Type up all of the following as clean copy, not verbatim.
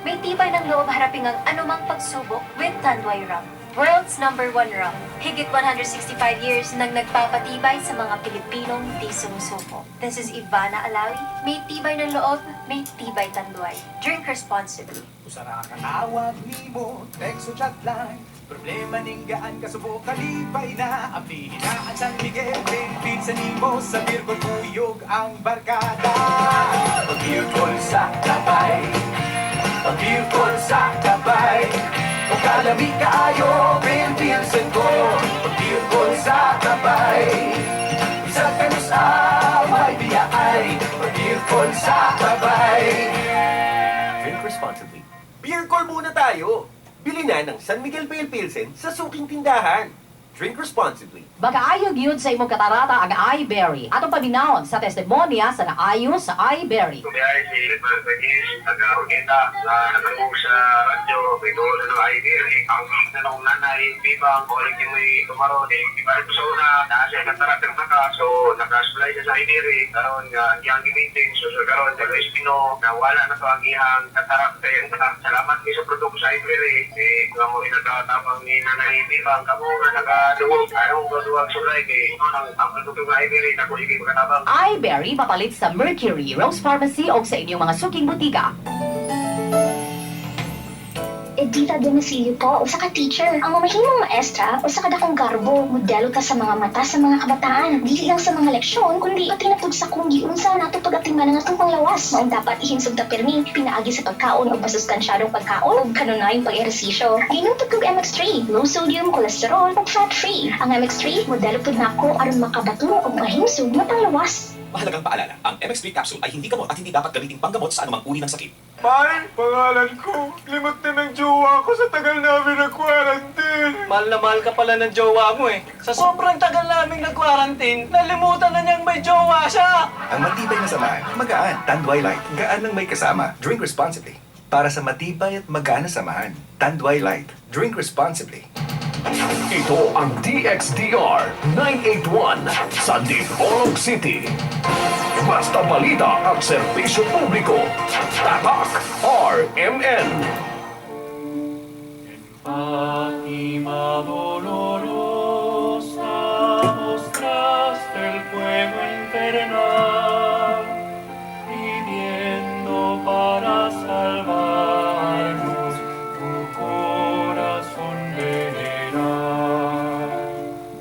May tibay ng loob harapin ang anumang pagsubok with Tanduay Rum. World's #1 rum. Higit 165 years nang nagpapatibay sa mga Pilipinong di sumusuko. This is Ivana Alawi. May tibay ng loob, may tibay Tanduay. Drink responsibly. Usa ra katawag nimo, text o chat line. Problema ning gaan kasubo kalipay na. Ablihin na ang San Miguel Pale Pilsen nimo. Sa beer call kuyog ang barkada. Pag-beer call sa kabay, pag-beer call sa kabay. O kalami kaayo, Pale Pilsen ko. Pag-beer call sa kabay, isa kanus away biyaay. Pag-beer call sa kabay. Drink responsibly. Beer call muna tayo. Bili na ng San Miguel Pale Pilsen sa suking tindahan. Drink responsibly. Magaayo gyud sa imong katarata ang iBerry. Atong paminawon sa testimonya sa naayo sa iBerry. Kaya si Edward Bagis, taga-Orgeta, na nagtungog sa radyo, may doon ng ID. Ang tanong nanay, Bibang, ulit yung may tumaro, di ba ito sa una, naa siya katarak ng naka, so naka-supply siya sa ID. Karon nga, ang iyang gimiting, so sa karon, taga Espino, na wala na to ang iyang katarak. Kaya salamat ni sa produkto sa iBerry. Eh, kung mo inagatabang ni nanay Bibang, kamo nga nakaduwag, ayaw ko duwag supply, kay ang produkto ng iBerry, naku, sige, makatabang. iBerry mapalit sa Mercury, Rose Pharmacy o sa inyong mga suking butika. Edita Domicilio po, usa ka teacher. Ang mamahimong maestra, usa ka dakong garbo. Modelo ta sa mga mata sa mga kabataan. Dili lang sa mga leksyon, kundi pati na pud sa kung giunsa nato pag-atiman ang atong panglawas. Maong dapat ihinsog ta pirmi, pinaagi sa pagkaon og masustansyadong pagkaon ug kanunayong pag-ehersisyo. Ginom pud kog MX3, low sodium, cholesterol ug fat-free. Ang MX3, modelo pud nako aron makabaton og mahimsog nga panglawas. Mahalagang paalala, ang MX3 capsule ay hindi gamot at hindi dapat gamitin panggamot sa anumang uri ng sakit. Mahal, pangalan ko. Limot na ng jowa ko sa tagal namin nag-quarantine. Mahal na mahal ka pala ng jowa mo eh. Sa sobrang tagal naming nag-quarantine, nalimutan na niyang may jowa siya! Ang matibay na samahan, magaan. Tanduay Light, gaan ng may kasama. Drink responsibly. Para sa matibay at magaan na samahan. Tanduay Light. Drink responsibly. Ito ang DXDR 981 sa Dipolog City. Basta balita at serbisyo publiko. Tatak RMN. Fátima dolorosa, mostraste el fuego infernal, pidiendo para salvarnos tu corazón veneral.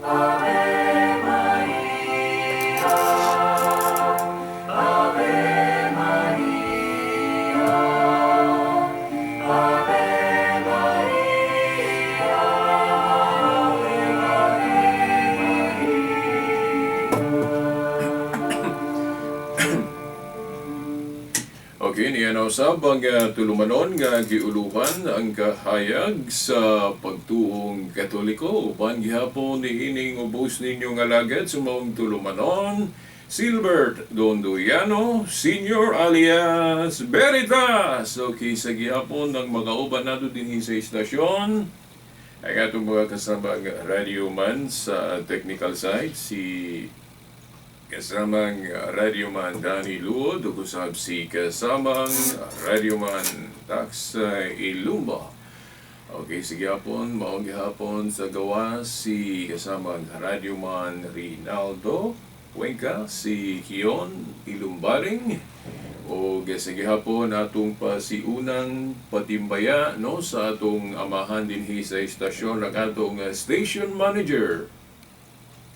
Ave María, Ave María, Ave María, Ave, Ave María. Okay, niya na usab ang tulumanon nga giuluhan ang kahayag sa pagtuong Katoliko uban gihapon niining ubos ninyo nga alagad sa maong tulumanon, Silbert Dondoyano Senior alias Veritas. Okay, sa gihapon ng mga uban nato dinhi sa istasyon ang atong mga kasamang radioman sa technical side, si kasamang radioman Danny Luod ug usab si kasamang radioman Tax Ilumba. Okay, sige hapon, maong gihapon sa gawas si kasamang radioman Rinaldo Cuenca, si Kion Ilumbaring, o sige hapon atong pasiunang patimbaya no sa atong amahan dinhi sa istasyon, ang atong station manager,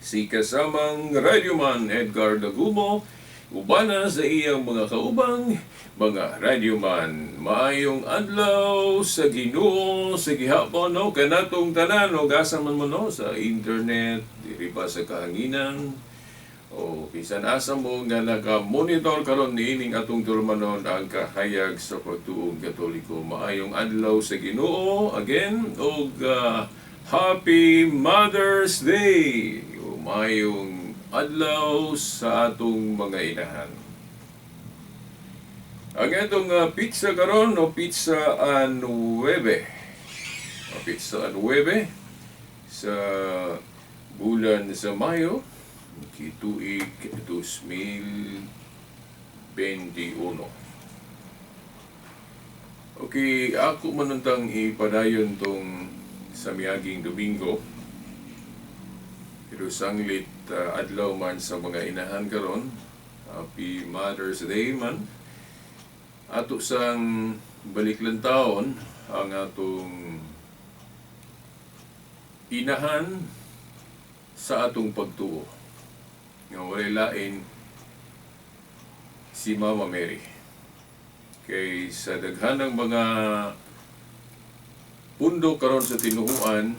si kasamang radyoman Edgar Dagumo, ubana sa iyang mga kaubang mga radyoman. Maayong adlaw sa Ginoo sa gihapon no kanatong tanan o asa man mo no sa internet, diri pa sa kahanginan o bisan asa mo nga naka-monitor karon niining atong tulumanon, ang kahayag sa pagtuong Katoliko. Maayong adlaw sa Ginoo again ug Happy Mother's Day! Maayong adlaw sa atong mga inahan. Ang atong petsa karon o petsa a nuwebe. O petsa a nuwebe sa bulan sa Mayo, kituig 2021. Okay, ako man untang ipadayon tong sa miaging Domingo. Pero sanglit adlaw man sa mga inahan karon. Happy Mother's Day man. Ato sang baliklan taon ang atong inahan sa atong pagtuo. Nga walay lain si Mama Mary. Kay sa daghanang mga pundo karon sa tinuhuan,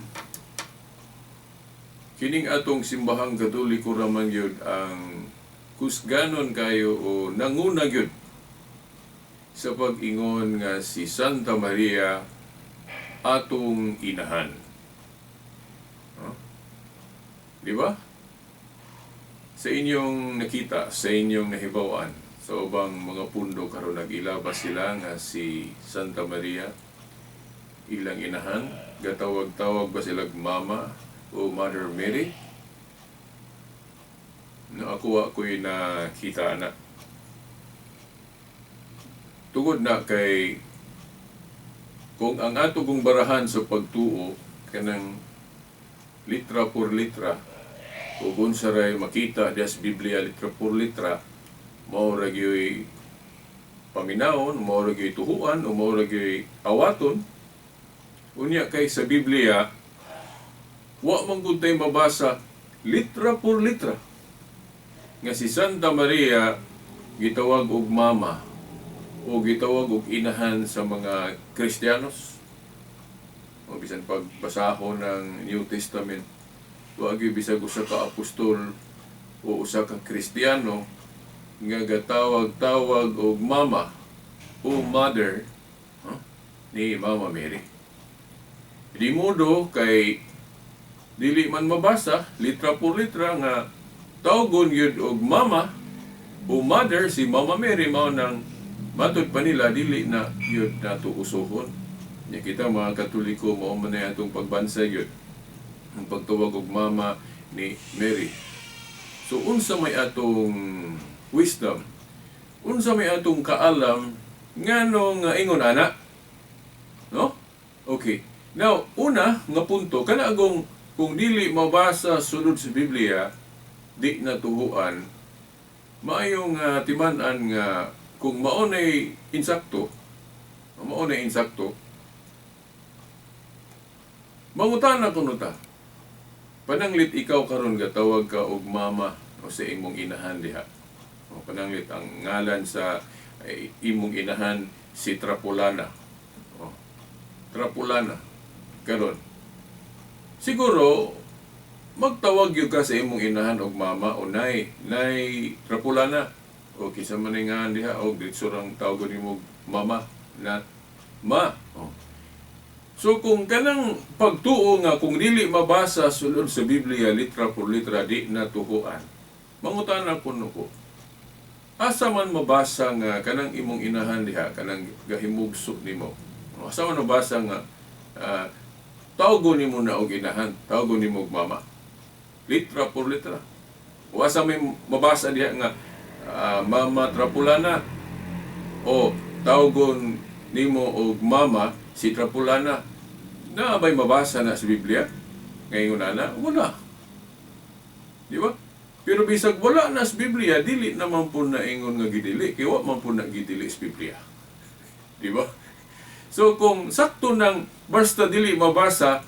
kining atong simbahang Katoliko ra man gyud ang kusganon kayo o nanguna gyud sa pag-ingon nga si Santa Maria atong inahan. Huh? Di ba? Sa inyong nakita, sa inyong nahibaw-an, sa ubang mga pundo karon nag-ilabas sila nga si Santa Maria ilang inahan, gatawag-tawag ba sila Mama o Mother Mary? No, ako ako'y nakita na. Tungod na kay kung ang ato kong barahan sa pagtuo kanang litra por litra ug unsa ray makita diha sa Biblia litra por litra, mao ra gyoy paminawon, mao ra gyoy tuhuan, o mao ra gyoy awaton. Unya kay sa Biblia wa man gud tay mabasa litra por litra nga si Santa Maria gitawag og mama o gitawag og inahan sa mga Kristiyanos. O bisan pagbasahon ng New Testament, wa gyud bisag usa ka apostol o usa ka Kristiyano nga gatawag-tawag og mama o mother, huh, ni Mama Mary. Di modo kay dili man mabasa litra por litra nga tawgon gyud og mama o mother si Mama Mary, mao nang matud pa nila dili na gyud nato usohon. Nya kita mga Katoliko, mao man na atong pagbansay gyud ang pagtawag og mama ni Mary. So unsa may atong wisdom, unsa may atong kaalam nganong ingon ana, no? Okay. Now, una nga punto kana agong kung dili mabasa sulod sa Biblia, di natuhuan, maayong timan-an nga kung mao nay insakto, mao nay insakto, mangutana kuno ta. Pananglit ikaw karon gatawag ka og mama o sa imong inahan diha. O pananglit ang ngalan sa imong inahan si Trapulana. O, Trapulana karon. Siguro magtawag gyud ka sa imong inahan og mama o nay, nay Trapulana. O kinsa man ang ngalan diha og diretso rang tawgon nimo mama na ma. O. So kung kanang pagtuo nga kung dili mabasa sulod sa Biblia litra por litra di natuhuan, mangutana kuno ko, asa man mabasa nga kanang imong inahan diha, kanang gahimugso nimo, asa man mabasa nga tawgon nimo na og inahan, tawgon nimo og mama, litra por litra? O asa may mabasa diha nga Mama Trapulana o tawgon nimo og mama si Trapulana? Na ba'y mabasa na sa Biblia? Ngayon na, wala. Di ba? Pero bisag wala na sa Biblia, dili naman po na ingon nga gidili, kay wa man po na gidili sa Biblia. Di ba? So kung sakto nang basta dili mabasa,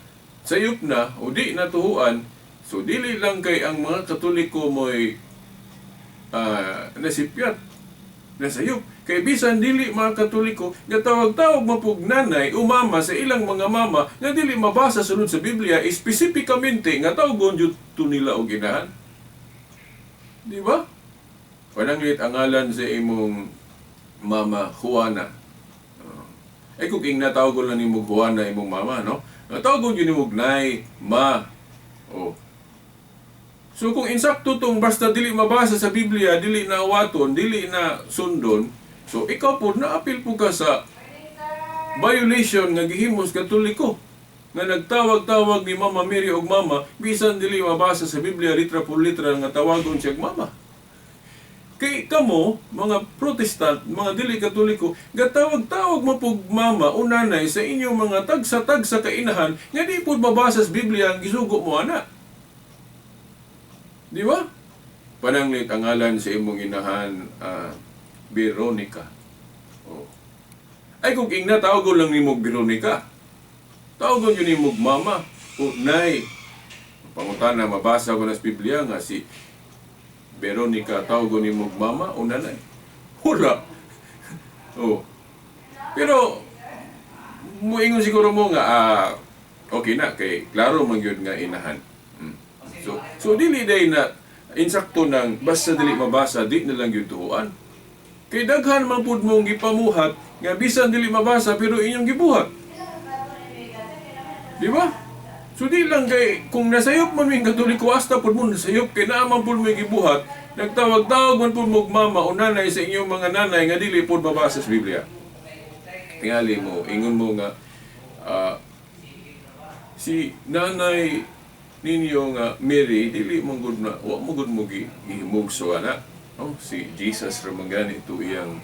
sayop na o di natuhuan, so dili lang kay ang mga Katoliko mo'y nasipyat, nasayop. Kay bisan dili mga Katoliko, gatawag-tawag mapug nanay o mama sa ilang mga mama nga dili mabasa sulod sa Biblia, espesipikamente nga tawgon jud to nila og inahan. Di ba? Pananglit ang ngalan sa imong mama Juana. Ay kung ing natawagon lang nimo Juana imong mama, no? Natawagon gyud nimo nay, ma. Oh. So kung insakto tong basta dili mabasa sa Biblia, dili na awaton, dili na sundon, so ikaw po naapil po ka sa violation nga gihimos Katoliko nga nagtawag-tawag ni Mama Mary og mama bisan dili mabasa sa Biblia litra por litra nga tawagon siya og mama. Kay kamo, mga Protestant, mga dili Katoliko, gatawag-tawag mo pug mama o nanay sa inyong mga tagsa-tagsa kainahan nga di pud mabasa sa Biblia ang gisugo mo ana. Di ba? Pananglit ang ngalan sa imong inahan, Veronica. Oh. Ay kung ingna tawagon lang nimo Veronica. Tawagon yun nimo mama o nay. Pangutana, mabasa ko na sa Biblia nga si Veronica tawagon nimo mama o nanay. Wala. Oh. Pero muingon siguro mo nga okay na kay klaro man gyud nga inahan. So dili day na insakto nang basta dili mabasa di na lang gyud tuoan. Kay daghan man pud mong gipamuhat nga bisan dili mabasa pero inyong gibuhat. Di ba? So di lang kay kung nasayop man ming Katoliko hasta pud mo nasayop kay naa man pud mo'y gibuhat, nagtawag-tawag man pud mo mama o nanay sa inyong mga nanay nga dili pud mabasa sa Biblia. Tingali mo, ingon mo nga si nanay ninyo nga Mary dili man gud na wa mo gud mo gihimugso ana. Oh, si Jesus ra man gani to iyang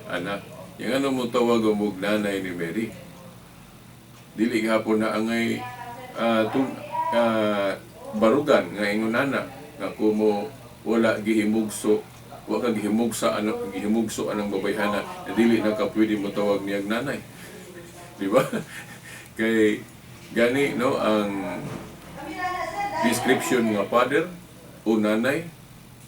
anak. Yang ano mo tawag mo nanay ni Mary? Dili gihapon na angay barugan nga ingon ana nga kumo wala gihimugso, wa ka gihimugsa ano gihimugso anang babayhana na dili na ka pwede mo tawag niyang nanay. Di ba? Kay gani no ang description nga father o nanay,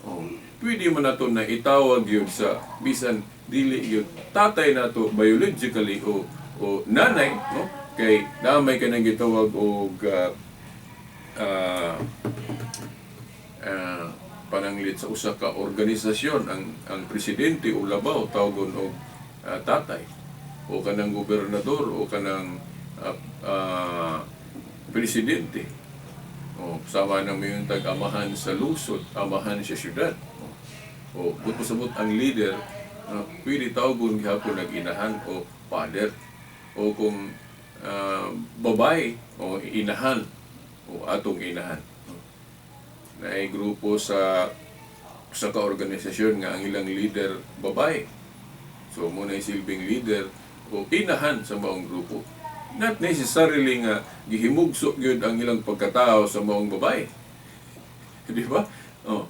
oh, pwede man nato na itawag yun sa bisan dili yun tatay nato biologically o nanay, no? Kay naamay ka nang gitawag og pananglit sa usa ka organisasyon ang presidente o labaw tawgon og tatay o kanang gobernador o kanang presidente. O sama na mo yung tag-amahan sa lusod, amahan sa syudad. O buto-sabot ang leader, no, pwede tawgon gihapon nag-inahan o father. O kung babae o inahan o atong inahan. Naay grupo sa ka-organisasyon nga ang ilang leader babae. So mo na silbing leader o inahan sa maong grupo. Not necessarily nga gihimugso gyud ang ilang pagkatao sa maong babae. Di ba? Oh.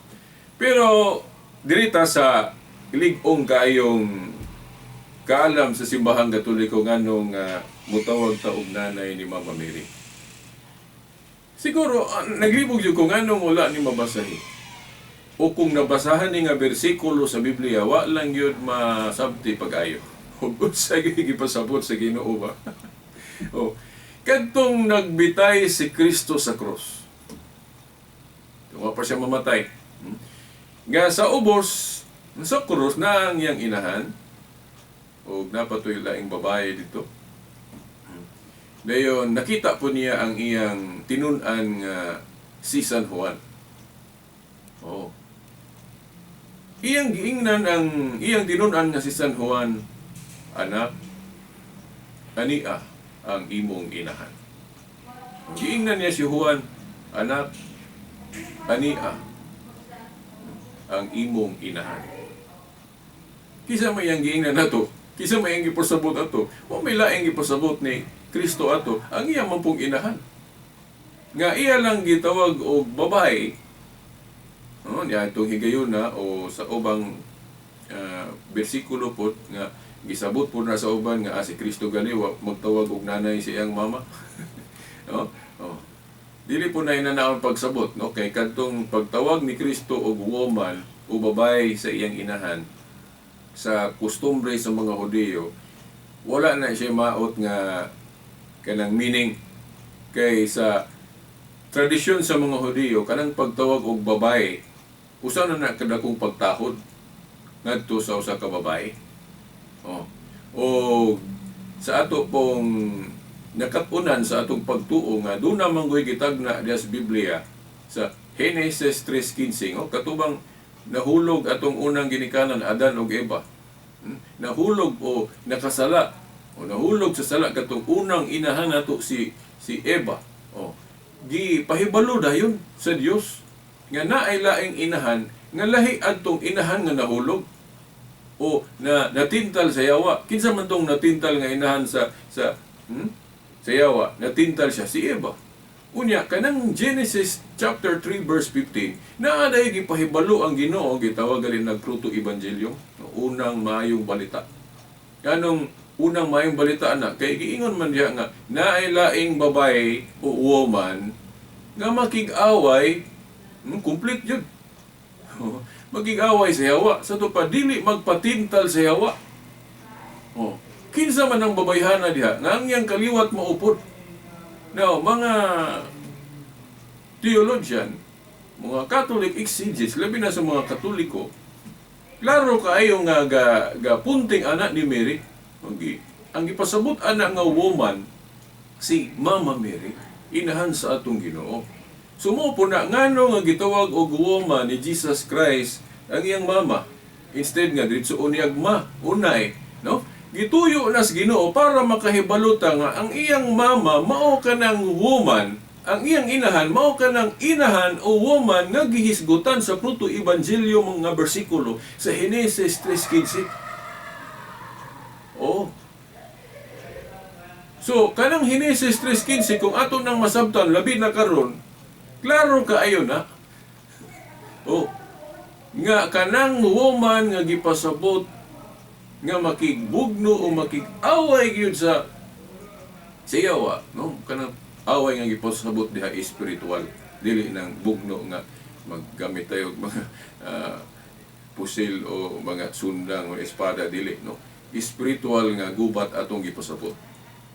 Pero dirita sa lig-ong kaayong kaalam sa simbahang Katoliko nganong mutawag ta og nanay ni Mama Mary. Siguro naglibog jud ko nganong wala ni mabasahi. O kung nabasahan ni nga bersikulo sa Biblia, wa lang gyud masabti pag-ayo. Ug unsa gyud gipasabot sa Ginoo ba? Oh, kadtong nagbitay si Kristo sa krus. Wa pa siya mamatay. Nga sa ubos sa krus na ang iyang inahan og napatoy laing babae dito. Dayon nakita po niya ang iyang tinun-an nga si San Juan. Oh. Iyang giingnan ang iyang tinun-an nga si San Juan, anak, ania ang imong inahan. Giingnan niya si Juan, anak, ania ang imong inahan. Kisa may ang giingnan ato, kisa may ang gipasabot ato, o may laing gipasabot ni Kristo ato, ang iya man pong inahan. Nga iya lang gitawag og babae, no, niya itong higayuna o sa ubang bersikulo po nga gisabot po na sa uban nga si Kristo gani wa magtawag og nanay sa iyang mama. No? Oh. Dili po na inanaon pagsabot, no? Kay kadtong pagtawag ni Kristo og woman o babae sa iyang inahan sa kustumbre sa mga Hudiyo, wala na siya maot nga kanang meaning. Kay sa tradisyon sa mga Hudiyo, kanang pagtawag og babae usa na na kadakong pagtahod ngadto sa usa ka babae. Oh. O sa ato pong nakat-unan sa atong pagtuo nga doon naman goy gitagna diya sa Biblia sa Genesis 3:15, oh, katubang nahulog atong unang ginikanan Adan ug Eva. Nahulog o nakasala o nahulog sa sala katong unang inahan nato si Eva. Oh, gipahibalo dayon sa Dios nga naay laing inahan Nga lahi adtong inahan nga nahulog o na natintal sa yawa. Kinsa man tong natintal nga inahan sa yawa? Natintal siya si Eva. Unya kanang Genesis chapter 3 verse 15, naa day gipahibalo ang Ginoo, gitawag gali nag proto ebanghelyo, unang maayong balita. Kanong unang maayong balita na kay giingon man diha nga naay laing babae o woman nga makig-away, complete jud. Makig-away sa yawa, sa to pa dili magpatintal sa yawa. Oh, kinsa man ang babayhana diha nga ang iyang kaliwat maupod. Now, mga theologian, mga Catholic exegetes, labi na sa mga Katoliko, klaro kaayo nga ga punting anak ni Mary. Ang gipasabot ana nga woman si Mama Mary, inahan sa atong Ginoo. So mo po na ngano nga gitawag og woman ni Jesus Christ ang iyang mama instead nga diretso niyag ma unay, no? Gituyo na sa Ginoo para makahibalo ta nga ang iyang mama mao kanang woman, ang iyang inahan mao kanang inahan o woman nga gihisgutan sa proto ebanghelyo mga bersikulo sa Henesis 3:15. Oh. So kanang Henesis 3:15 kung ato nang masabtan labi na karon, klaro kaayo na. Oh. Nga kanang woman nga gipasabot nga makigbugno o makig-away gyud sa yawa, no? Kanang away nga gipasabot diha spiritual, dili nang bugno nga maggamit tayo og mga pusil o mga sundang o espada, dili, no? Spiritual nga gubat atong gipasabot.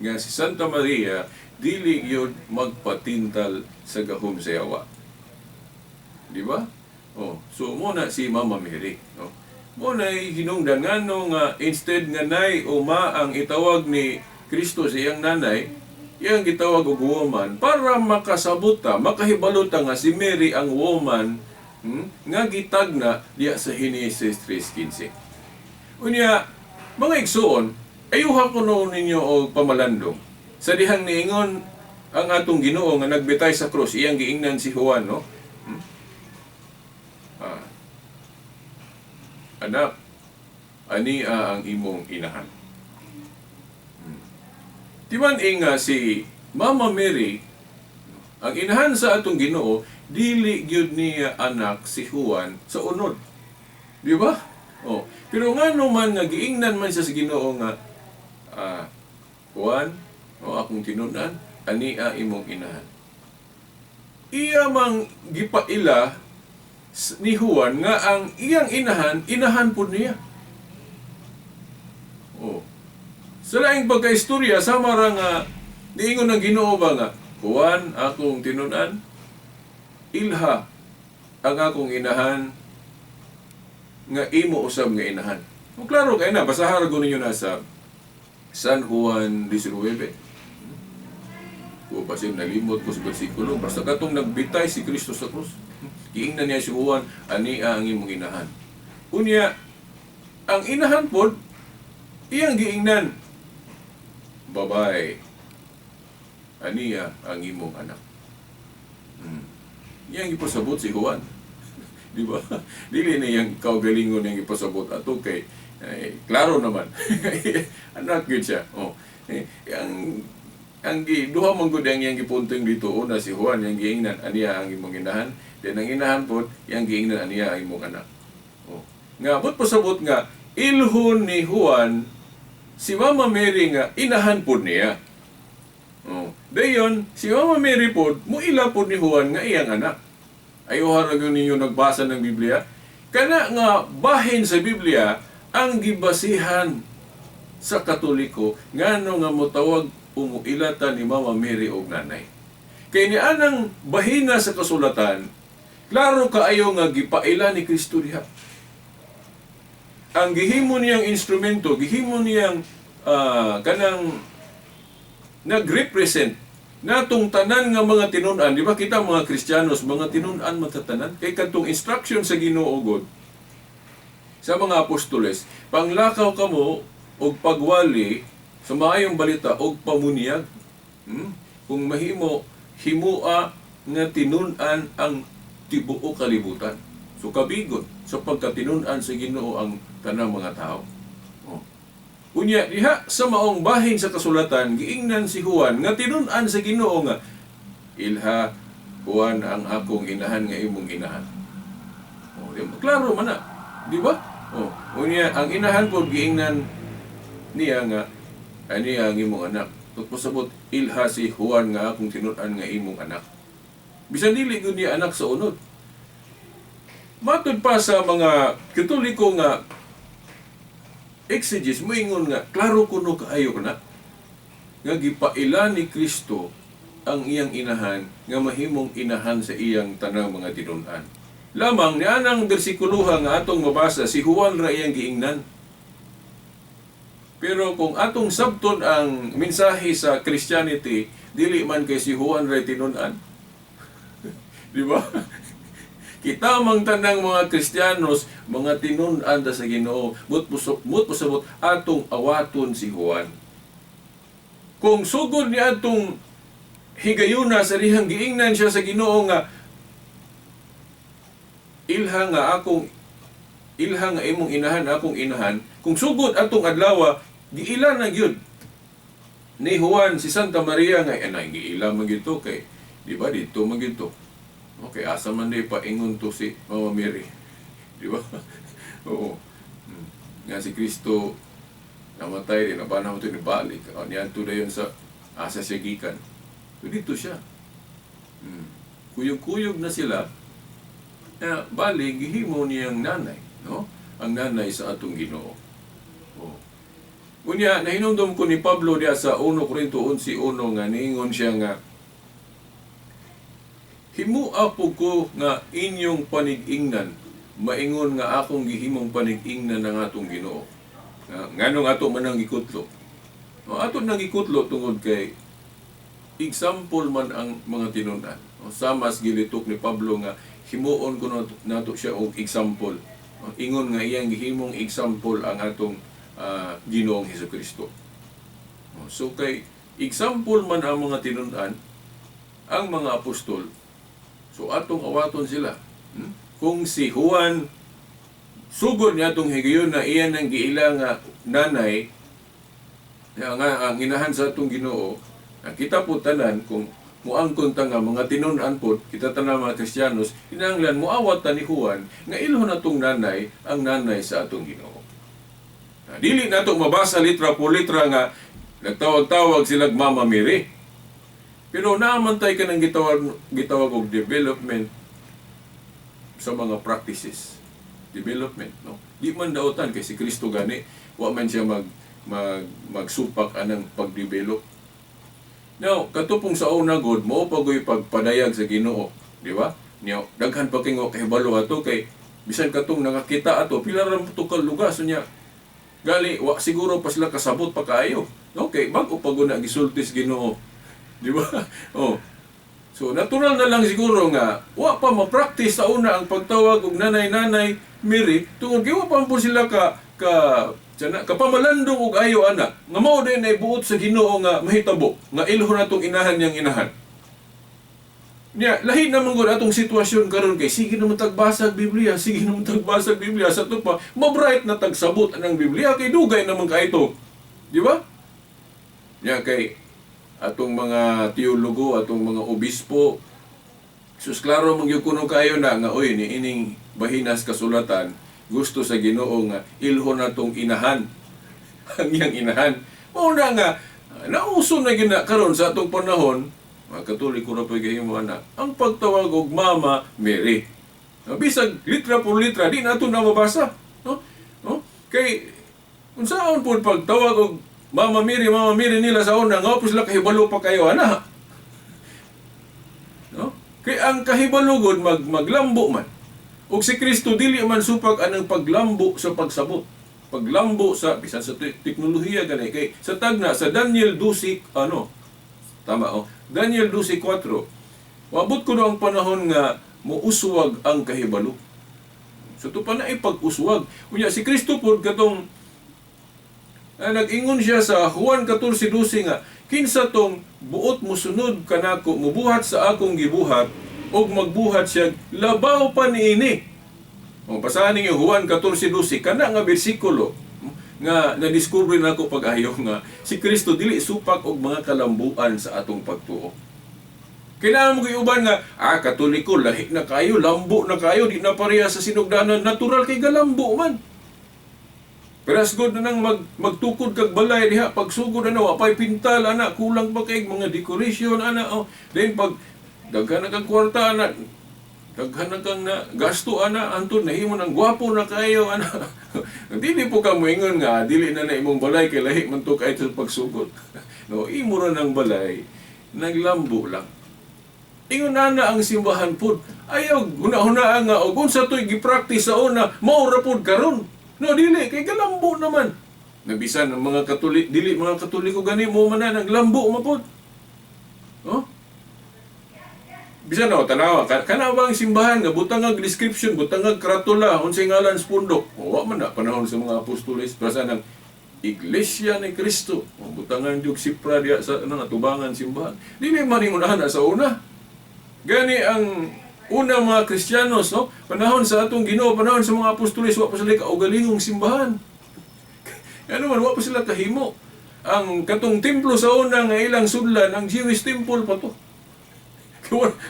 Nga si Santa Maria dili gyud magpatintal sa gahom sa yawa. Di ba? Oh, so mo na si Mama Mary, no? Mo na hinungdan ngano nga instead nga nay o ma ang itawag ni Kristo sa iyang nanay, iyang gitawag og woman para makasabot ta, makahibalo ta nga si Mary ang woman nga gitagna diya sa Henesis 3:15. Unya, mga igsuon, ayuha ko noon ninyo og pamalandong. Sa dihang niingon ang atong Ginoo nga nagbitay sa krus, iyang giingnan si Juan, no? Anak, ania ang imong inahan. Timan inga si Mama Mary, ang inahan sa atong Ginoo, dili gyud niya anak si Juan sa unod. Di ba? Oh. Pero ngano man nga giingnan man siya sa Ginoo nga Juan, o akong tinun-an, ania imong inahan. Iya mang gipaila ni Juan nga ang iyang inahan, inahan po niya. Oh. Sa laing pagkaistorya, sama ra nga niingon ang Ginoo ba nga, Juan, akong tinun-an, ilha ang akong inahan nga imo usab nga inahan. O klaro kay na, basahan ra ninyo na sa San Juan 19. O basin nalimot ko sa bersikulo, basta katong nagbitay si Kristo sa krus. Giingnan niya si Juan, ania ang imong inahan. Unya, ang inahan pod, iyang giingnan, babay, ania ang imong anak. Iyang ipasabot si Juan. Di ba? Dili na iyang kaugalingon iyang ipasabot ato kay, klaro naman. Anak yun siya. Oh. Ang duha man gud ang iyang gipunting dito. Una si Juan, iyang giingnan, ania ang imong inahan. Then ang inahan pod, iyang giingnan, ania ang imong anak. Oh. Nga, but pasabot nga, ilhon ni Juan, si Mama Mary nga, inahan pod niya. Oh. Dayon, si Mama Mary pod, muila pod ni Juan nga iyang anak. Ayuhan ra gyud ninyo nagbasa ng Biblia. Kana nga bahin sa Biblia ang gibasihan sa Katoliko ngano nga motawag umuilata ni Mama Mary og nanay. Kay ni anang bahina sa kasulatan, klaro kaayo nga gipaila ni Kristo diha. Ang gihimo niyang instrumento, gihimo niyang kanang nagrepresent natong tanan nga mga tinun-an. Di ba kita mga Kristiyanos, mga tinun-an matatanan? Kay kadtong instruction sa Ginoo God sa mga apostoles, panglakaw kamo og pagwali sa maayong balita og pamunyag. Kung mahimo, himua nga tinun-an ang tibuok kalibutan. So kabigon sa pagkatinun-an sa Ginoo ang tanang mga tao. Oh. Unya diha sa maong bahin sa kasulatan giingnan si Juan nga tinun-an sa Ginoo nga ilha Juan ang akong inahan nga imong inahan. Oh, di ba? Klaro man na, di ba? Oh, unya ang inahan pod giingnan niya nga ani ang imong anak. Pasabot ilha si Juan nga akong tinun-an nga imong anak. Bisan dili gyud niya anak sa unod. Matud pa sa mga Katoliko nga exegesis, moingon nga klaro kuno kaayo na nga gipaila ni Kristo ang iyang inahan nga mahimong inahan sa iyang tanang mga tinun-an. Lamang ni anang bersikuloha nga atong mabasa, si Juan ra iyang giingnan. Pero kung atong sabton ang mensahe sa Christianity, dili man kay si Juan ra tinun-an. Di ba? Kita mang tanang mga Kristiyanos, mga tinun-an ta sa Ginoo, mut pasabot atong awaton si Juan. Kung sugod ni atong higayuna sa dihang giingnan siya sa Ginoo nga ilha nga akong ilha nga imong inahan akong inahan, kung sugod atong adlaw giila na gyud ni Juan si Santa Maria nga anay giila man gyud to kay di ba dito man gyud to. Okay, asa man di paingon to si Mama Mary. Di ba? Oo. Nga si Kristo namatay din, nabanhaw to ni balik. O, niadto dayon sa asa siya gikan. So, dito siya. Kuyog-kuyog na sila. Bali, gihimo niyang nanay. No? Ang nanay sa atong Ginoo. Oh. Unya, nahinumdum ko ni Pablo diya sa 1 Corinto 11:1 nga niingon siya nga himua po ko nga inyong panig-ingnan, maingon nga akong gihimong panig-ingnan ng atong Ginoo. Nganong ato man ang gikutlo? O, ato nang gikutlo tungod kay example man ang mga tinun-an. O, samas gilitok ni Pablo nga himuon ko nato siya og example. O, ingon nga iyang gihimong example ang atong Ginoong Hesukristo. O, so kay example man ang mga tinun-an, ang mga apostol. So atong awaton sila. Kung si Juan sugod niya atong higayon na iyan ang giila nga nanay nga ang inahan sa atong Ginoo, kita po tanan kung muangkon ta nga mga tinun-an po kita tanan mga Kristiyanos, kinahanglan muawat ta ni Juan nga ilhon atong nanay ang nanay sa atong Ginoo. Dili nato mabasa litra po litra nga nagtawag-tawag sila Mama Mary. Pero naamantay ka ng gitawag og development sa mga practices. Development, no? Di man daotan kay si Kristo gani, wa man siya magsupak anang pagdevelop. Now, katupong sa una god, mao pagoy pagpadayag sa Ginoo, di ba? Niya daghan pa kay kahibalo ato kay bisan katong nakakita ato pila ra to ka lugar so niya. Gali wa siguro pa sila kasabot pa kaayo. Okay, bag-o pa gud na gisultis Ginoo. Di ba? Oh. So natural na lang siguro nga wa pa ma-practice sa una ang pagtawag og nanay-nanay Mary tungod kay wa pa po sila ka kapamalandong og ayo ana nga mao din ay buot sa Ginoo nga mahitabo nga ilhon natong inahan niyang inahan. Nya lahi naman gud atong sitwasyon karon kay sige naman tagbasa og Biblia, sige naman tagbasa og Biblia sa ato pa mabright na tagsabot anang Biblia kay dugay naman kaayo. Di ba? Nya kay atong mga teologo, atong mga obispo, sus klaro man gyud kuno kayo na nga oy ni ining bahinas kasulatan gusto sa Ginoo nga ilhon natong inahan ang iyang inahan. Mao na nga nauso na gyud na karon sa atong panahon, mga Katoliko ra pay gahimo ana, ang pagtawag og Mama Mary. Bisag litra por litra di nato na mabasa, no? No? Kay unsaon pud pagtawag og Mama Mary nila sa una, nga po sila kahibalo pa kayo, ana. No? Kay ang kahibalugod maglambo man. Og si Kristo dili man supak anang paglambo sa pagsabot. Paglambo sa bisan sa teknolohiya gani kay sa tagna sa Daniel 12 ano? Tama oh. Daniel 12:4. Wabot kuno ang panahon nga mouswag ang kahibalo. So to pa na ipag-uswag. Unya si Kristo pod katong nag-ingon siya sa Juan 14:12 nga kinsa tong buot mosunod kanako mubuhat sa akong gibuhat og magbuhat siya labaw pa niini. O, basahan ninyo Juan 14:12, kana nga bersikulo nga na-discover nako pag-ayo nga si Kristo dili supak og mga kalambuan sa atong pagtuo. Kailangan mo uban nga, Katoliko, lahi na kayo, lambo na kayo, di na pareha sa sinugdanan, natural kay galambo man. Pero as good na nang magtukod kag balay diha, pagsugod ana, wa pay pintal ana, kulang pa kay mga decoration ana, oh. Then pag daghan na kang kwarta ana, daghan na kang na gasto ana, anton nahimo nang gwapo na kayo ana. Dili po ka moingon nga dili na na imong balay kay lahi man to kay sa pagsugod. No, imo ra nang balay, naglambo lang. Ingon na na ang simbahan pud. Ayaw huna-hunaan nga og unsa to'y gi-practice sa una, mao ra pud karon. No, dili kay galambo naman. Nabisan ang mga Katolik, dili mga Katoliko gani mo man na naglambo mapod. Oh? Bisan no, tanawa, kana ba ang simbahan nga butangag description, butangag karatula, unsay ngalan sa pundok. O, wa man na panahon sa mga apostoles, basta nang Iglesia ni Cristo. O, butangan jug sipra diha sa ano nga tubangan simbahan. Dili man ingon ana sa una. Gani ang una mga Kristiyanos, no? Panahon sa atong Ginoo, panahon sa mga apostoles, wa pa sila kaugalingong simbahan. Ano man, wa pa sila kahimo. Ang katong templo sa una nga ilang sudlan, ang Jewish temple pa to.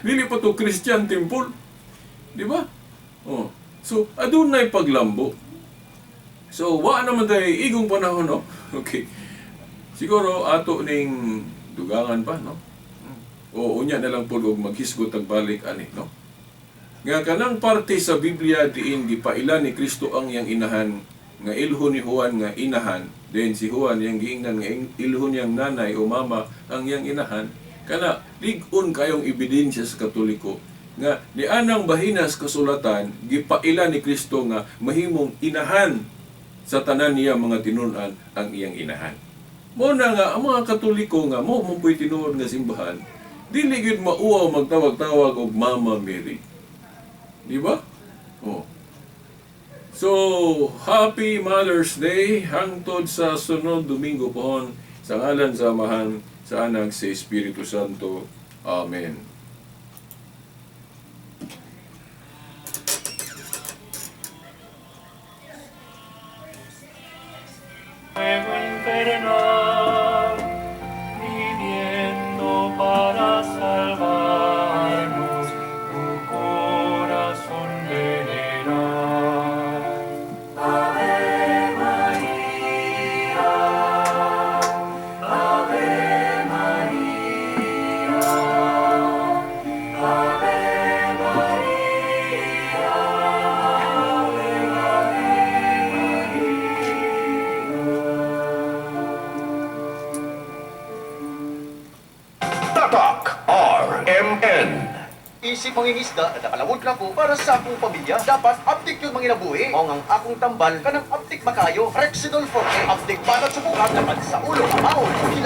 Dili pa to Christian temple. Di ba? Oh. So, adunay paglambo. So, wa naman tayo igong panahon, no? Okay. Siguro, ato ning dugangan pa, no? O, unya na lang po og maghisgot ang balik ani, no? Nga kanang parte sa Biblia diin gipaila ni Kristo ang iyang inahan, nga ilho ni Juan nga inahan, then si Juan yang giingnan nga ilho niyang nanay o mama ang iyang inahan, kana lig-on kayong ebidensya sa Katoliko nga ni anang bahinas kasulatan gipaila ni Kristo nga mahimong inahan sa tanan niya mga tinun-an ang iyang inahan. Mo na nga ang mga Katoliko nga mo mumpuy tinuod nga simbahan, dili gyud mauwaw magtawag-tawag og Mama Mary. Di ba? Oh. So, Happy Mother's Day hangtod sa sunod Domingo pohon sa ngalan sa Amahan, sa Anak, sa Espiritu Santo. Amen. Fuego infernal, viviendo para salvarnos, tu corazón venerar. Ave María, Ave María, Ave María, Ave, Ave María. Tatak RMN. Isip mangingisda, nakalawod na ko para sa akong pamilya. Dapat update yung manginabuhi. Mao ngang akong tambal kanang update makayo. Rexidol Forte. Update banat sa mukha, laman sa ulo, kamao, hila.